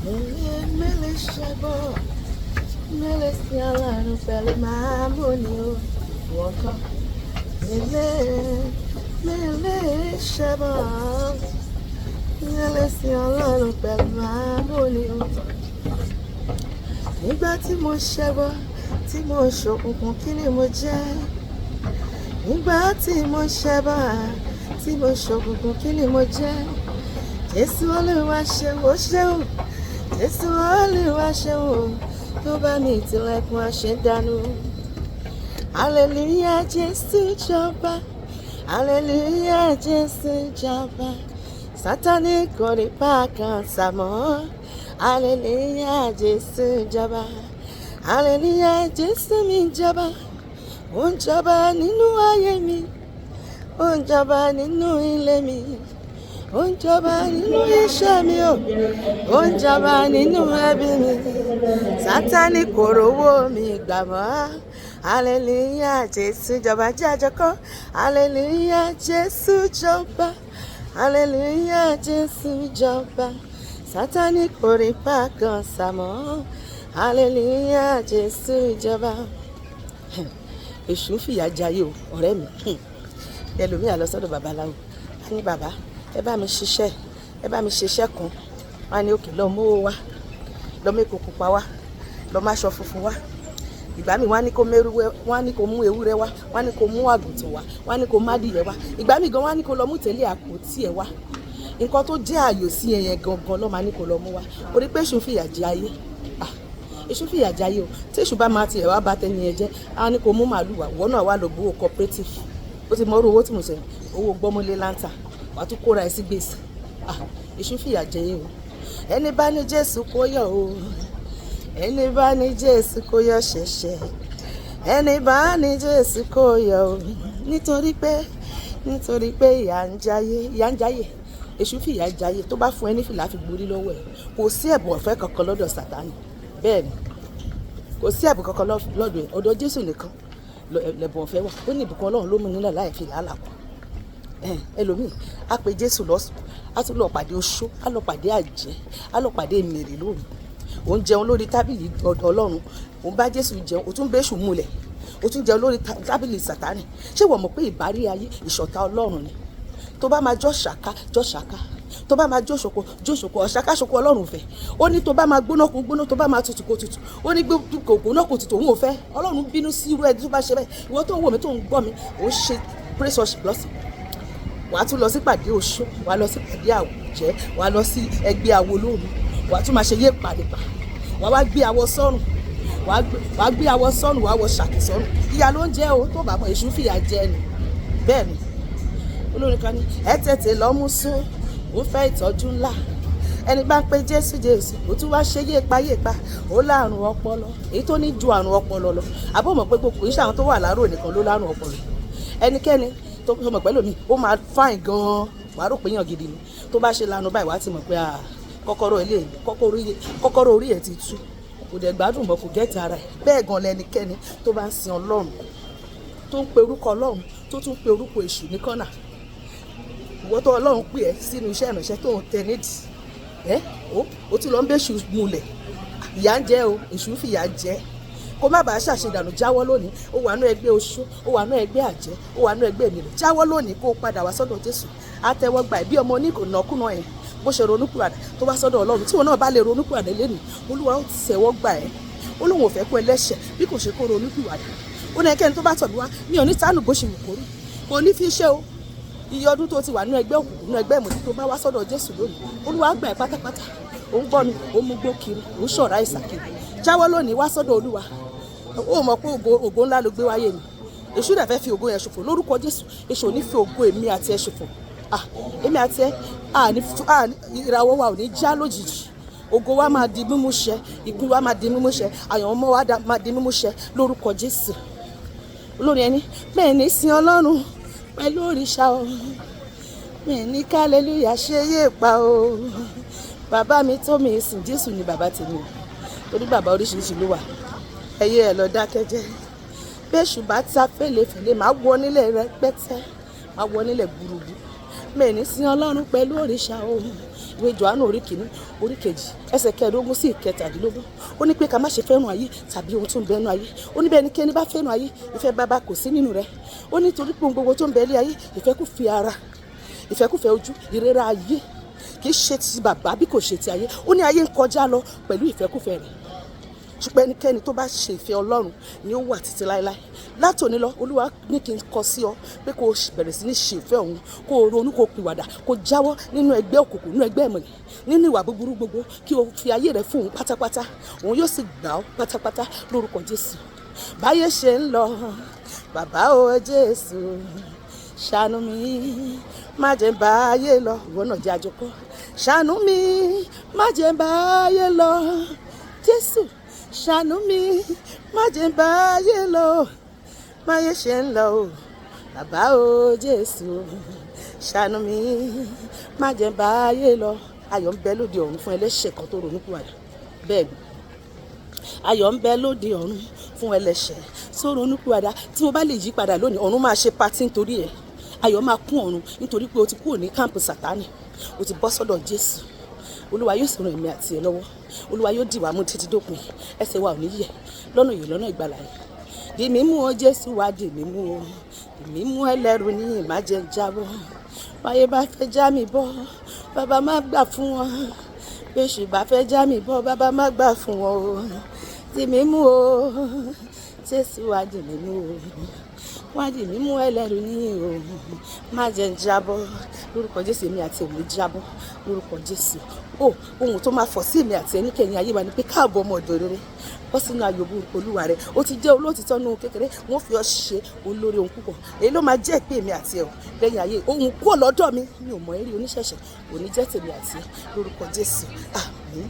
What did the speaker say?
Mele ṣẹbọ, mele sí Ọlọ́run pẹ̀lú máàmù ni o. Wọ́n kọ́. Mele, mele ṣẹbọ, mele sí Ọlọ́run pẹ̀lú máàmù ni o. Nígbà tí mo ṣẹbọ, tí mo ṣòkùnkùn, kí ni mo jẹ́? Nígbà tí mo ṣẹbọ, tí mo ṣòkùnkùn, kí ni mo jẹ́? Jésù Olúwa ṣeun, ó ṣeun. Jésù Olúwa ṣeun o, tó bá mi tilẹ̀kùn àṣedànù. Hallelujah, Jésù jọba. Hallelujah, Jésù jọba. Sátánì kò ní pa kan sàmọ́. Hallelujah, Jésù jọba. Hallelujah, Jésù mi jọba. Ó ń jọba nínú ayé mi. Ó ń jọba nínú ilé mi. Ó ń jọba nínú iṣẹ́ mi o. Ó ń jọba nínú ẹbí mi. Sátánì kò rówó mi gbà mọ́. Hallelujah, Jésù jọba jẹ́ àjọkọ́. Hallelujah, Jésù jọba. Hallelujah, Jésù jọba. Sátánì kò rí pa kan sàmọ́. Hallelujah, Jésù jọba. Èṣù ń fìyà jayé o, ọ̀rẹ́ mi. Ẹlòmíà lọ sọ́dọ̀ babaláwo. A ní, "Bàbá, ẹ bá mi ṣiṣẹ́, ẹ bá mi ṣiṣẹ́ kan." Wọ́n á ní, "Okay, lọ mú owó wá, lọ mú epo pupa wá, lọ má aṣọ funfun wá." Ìgbà mi, wọ́n á ní kó mẹ́rú, wọ́n á ní kó mú ewúrẹ́ wá, wọ́n á ní kó mú àgùntàn wá, wọ́n á ní kó má dìyẹ wá. Ìgbà mi gan, wọ́n á ní kó lọ mú tẹ̀lé àpótí ẹ̀ wá. Nǹkan tó jẹ́ ààyò sí ẹ yẹn gangan ló máa ní kó lọ mú wá. Orí pé èṣù fìyà jẹ ayé. Ah, èṣù fìyà jẹ ayé o. Tí èṣù bá máa tiẹ̀ wá bá tẹni yẹn jẹ́, á ní kó mú màálù wá. Ìwọ náà wá lọ gbowó cooperative. Ó ti mọ irú owó tí mo sọ yẹn, owó gbọ́mọlé láǹtà, wàá tún kóra ẹ sí gbèsè. Ah, èṣù fìyà jẹ yín o. Ẹni bá ní Jésù kó yọ̀ o. Ẹni bá ní Jésù kó yọ̀ ṣẹ̀ṣẹ̀. Ẹni bá ní Jésù kó yọ̀ o. Nítorí pé ìyà ń jayé, ìyà ń jayé. Èṣù fìyà jayé. Tó bá fún ẹ ní fìlà, fi gborí lọ́wọ́ ẹ̀. Kò sí ẹ̀bùn ọ̀fẹ́ kankan lọ́dọ̀ Sátánì. Bẹ́ẹ̀ ni, kò sí ẹ̀bùn kankan lọ́dọ̀ ẹ̀. Ọ̀dọ̀ Jésù nìkan lẹ̀bùn ọ̀fẹ́ wà. Ó ní ìbùkún Ọlọ́run ló mú nílẹ̀ láì fi làálàá kù. Ẹlòmíì á pe Jésù lọ́sùn, á tún lọ pàdé oṣó, á lọ pàdé àjẹ́, á lọ pàdé èmèrè lóru. Ò ń jẹun lórí tábìlì ọ̀dọ̀ Ọlọ́run, ò ń bá Jésù jẹun, ò tún bẹ́ṣù múlẹ̀, ò tún jẹun lórí tábìlì Sátánì. Ṣé ìwọ mọ̀ pé ìbárí ayé ìṣọ̀tá Ọlọ́run ni? Tó bá máa jọ́ ṣàká, jọ́ ṣàká. Tó bá máa jó ṣoko, jó ṣoko. Ọ̀ṣàká ṣoko, Ọlọ́run fẹ́. Ó ní tó bá máa gbóná, kó gbóná. Tó bá máa tutù, kó tutù. Ó ní kò gbóná, kò tutù, òun ò fẹ́. Ọlọ́run bínú sí irú ẹni tó bá ṣe bẹ́ẹ̀. Ìwọ tó ń wò mí, tó ń gbọ́ mi, ò ń ṣe praise worship lọ́sàn, wàá tún lọ sí pàdé oṣó, wàá lọ sí pàdé àwùjẹ, wàá lọ sí ẹgbẹ́ awo lóru, wàá tún máa ṣe yé pàdépà, wàá wá gbé awọ sọ́rùn, wàá gbé awọ sọ́rùn, wàá wọ ṣàkì sọ́rùn. Ìyà ló ń jẹ́ o. Tó bá mọ̀, èṣù fìyà jẹ ni. Bẹ́ẹ̀ ni olórin kan ní, "Ẹ tètè lọ mú só, ó fẹ́ ìtọ́jú ńlá." Ẹni bá ń pe Jésù, Jésù, ó tún wá ṣe yéèpa yéèpa, ó láàrùn ọpọlọ, èyí tó ní ju àrùn ọpọlọ lọ. Àbó mọ̀ pé gbogbo iṣẹ́ àwọn tó wà láàárọ̀ nìkan ló lárùn ọpọlọ? Ẹnikẹ́ni tó mọ̀ pẹ̀lú mi, ó máa fine gan-an, wàá rò pé yàn gidi ni. Tó bá ṣe lanu báyìí, wàá ti mọ̀ pé kọ́kọ́rọ́ ilé, kọ́kọ́rọ́ orí ẹ̀ ti tú, kò dẹ̀ gbádùn mọ́, kò get ara ẹ̀. Bẹ́ẹ̀ gan lẹnikẹ́ni tó bá ń sin Ọlọ́run, tó ń pe orúkọ Ọlọ́run, tó tún pe orúkọ èṣù ní kọ́nà. Ìwọ tó Ọlọ́run pè ẹ́ sínú iṣẹ́ ìránṣẹ́, tó ń tẹ nídìí ẹ́, ó tún lọ ń bẹ́ṣù mulẹ̀. Ìyà ń jẹ o, èṣù ń fìyà jẹ. Kó má bàa ṣàṣedànù, jáwọ́ lónìí. Ó wà nú ẹgbẹ́ oṣó, ó wà nú ẹgbẹ́ àjẹ́, ó wà nú ẹgbẹ́ èmìrè. Jáwọ́ lónìí, kó o padà wá sọ́dọ̀ Jésù. Àtẹ́wọ́gbà ẹ̀ bí ọmọ oníkùnàkùnà ẹ̀ bó ṣe ronúpìwàdà tó wá sọ́dọ̀ Ọlọ́run. Tí wọn náà bá lè ronúpìwàdà lẹ́nu, Olúwa ó tẹ̀wọ́ gbà ẹ́. Ó lóun ò fẹ́ kó ẹlẹ́ṣẹ̀ bí kò ṣe kó ronúpìwàdà. Ó ní ẹnikẹ́ni tó bá tọ̀ mí wá, mi ò ní tánù bó ṣe wù kó rí. Kò ní fi ṣe o. Iye ọdún tó ti wà nínú ẹgbẹ́ òkùnkùn, nínú ẹgbẹ́ ìmọ̀tí, tó bá wá sọ́dọ̀ Jésù lónìí, Olúwa gbà ẹ́ pátápátá. Ó ń gbọ́ mi, ó mú gbó kiri, ó ń ṣọ̀rá ìsàkiri, jáwọ́ lónìí, wá sọ́dọ̀ Olúwa. Ó mọ̀ pé ògo, ògo ńlá ló gbé wáyé ni. Èṣù dẹ̀ fẹ́ fi ògo yẹn ṣòfò. Lórúkọ Jésù, èṣù ò ní fi ògo èmi àti ẹ ṣòfò. Ah, èmi àti ẹ, àní ìràwọ̀ wa ò ní já lójijì. Ògo wa máa di mímú ṣẹ, ìpín wa máa di mímú ṣẹ, àyànmọ́ wa máa di mímú ṣẹ lórúkọ Jésù. Olórin ẹni bẹ́ẹ̀ ní sin Ọlọ́run pẹ̀lú òrìṣà o, mi ní kálẹ́lúyà ṣe yé pa o. Bàbá mi tó mi sìn, Jésù ni bàbá tèmi o, torí bàbá oríṣiríṣi ló wà. Ẹyẹ ẹ lọ dákẹ́jẹ́. Bẹ́ṣù bá ta fèlèfèlè, máa wọ nílẹ̀ rẹpẹtẹ, máa wọ nílẹ̀ gbùrùgbù. Mi ní sin Ọlọ́run pẹ̀lú òrìṣà o. Ìwé Jòhánù orí kìíní, orí kejì, ẹsẹ̀ 15 sí 17. Ó ní pé ká má ṣe fẹ́ràn ayé tàbí ohun tó ń bẹ nínú ayé. Ó ní bẹ́ẹ̀ ni kẹ́ni bá fẹ́ràn ayé, ìfẹ́ bàbá kò sí nínú rẹ̀. Ó ní torí pé ohun gbogbo tó ń bẹ ní ayé, ìfẹ́kúfẹ̀ẹ́ ara, ìfẹ́kúfẹ̀ẹ́ ojú, ìrera ayé, kì í ṣe ti bàbá bí kò ṣe ti ayé. Ó ní ayé ń kọjá lọ pẹ̀lú ìfẹ́kúfẹ̀ẹ́ rẹ̀, ṣùgbọ́n ẹnikẹ́ni tó bá ṣe ìfẹ́ Ọlọ́run ni ó wà títí láéláé. Látòní lọ, Olúwa ní kí n kọ sí ọ pé kó o bẹ̀rẹ̀ sí ní ṣe ìfẹ́ òun, kó o ronú, kó o pìwàdà, kó o jáwọ́ nínú ẹgbẹ́ òkùnkùn, nínú ẹgbẹ́ ìmọ̀lẹ̀, nínú ìwà búburú gbogbo, kí o fi ayé rẹ fún òun pátápátá. Òun yóò sì gbà ọ́ pátápátá lórúkọ Jésù. Báyé ṣe ń lọ, bàbá o Jésù, ṣàánú mi, má jẹ́ n bá ayé lọ. Ìwọ náà jẹ́ àjọkọ́. Ṣàánú mi, má jẹ́ n bá ayé lọ. Jésù, ṣàánú mi, má jẹ́ n bá ayé lọ. Báyé ṣe ń lọ o, bàbá o Jésù, ṣàánú mi, má jẹ́ n bá ayé lọ. Ayọ̀ ń bẹ lóde ọ̀run fún ẹlẹ́ṣẹ̀ kan tó ronú pìwàdà. Bẹ́ẹ̀ ni, ayọ̀ ń bẹ lóde ọ̀run fún ẹlẹ́ṣẹ̀ tó ronú pìwàdà. Tí mo bá lè yí padà lónìí, ọ̀run máa ṣe party nítorí ẹ̀. Ayọ̀ máa kún ọ̀run nítorí pé o ti kúrò ní camp Sátánì, o ti bọ́ sọ́dọ̀ Jésù. Olúwa yóò sì ràn èmi àti ẹ lọ́wọ́. Olúwa yóò dì wá mú títí dópin. Ẹsẹ̀ wa ò ní yẹ̀ lọ́nà yìí, lọ́nà ìgbàlà yìí. Dì mí mú o Jésù, wá dì mí mú o. Dì mí mú, ẹlẹ́rù ní, má jẹ́ n jábọ́. Báyé bá fẹ́ já mi bọ́, bàbá, má gbà fún wọn. Bẹ́ṣù bá fẹ́ já mi bọ́, bàbá, má gbà fún wọn o. Dì mí mú o Jésù, wá dì mí mú o. Wá dì mí mú, ẹlẹ́rù ní o, má jẹ́ n jábọ́. Lórúkọ Jésù, èmi àti èmi jábọ́ lórúkọ Jésù o. Ohun tó máa fọ̀ sí èmi àti ẹnikẹ́ni ayé wa ni pé, káàbọ̀, ọmọ ọ̀dọ̀ rere, bọ́ sínú ayọ̀ Olúwa rẹ̀. Ó ti jẹ́ olóòtítọ́ nínú kékeré, wọ́n fi ọ́ ṣe olórí ohun púpọ̀. Èyí ló máa jẹ́ ìpè èmi àti ẹ̀ lẹ́yìn ayé. Ohun kúrò lọ́dọ̀ mi, mi ò mọ̀ eré oníṣẹ̀ṣẹ̀, òní jẹ́ tèmi àti ẹ̀ lórúkọ Jésù. Àmín.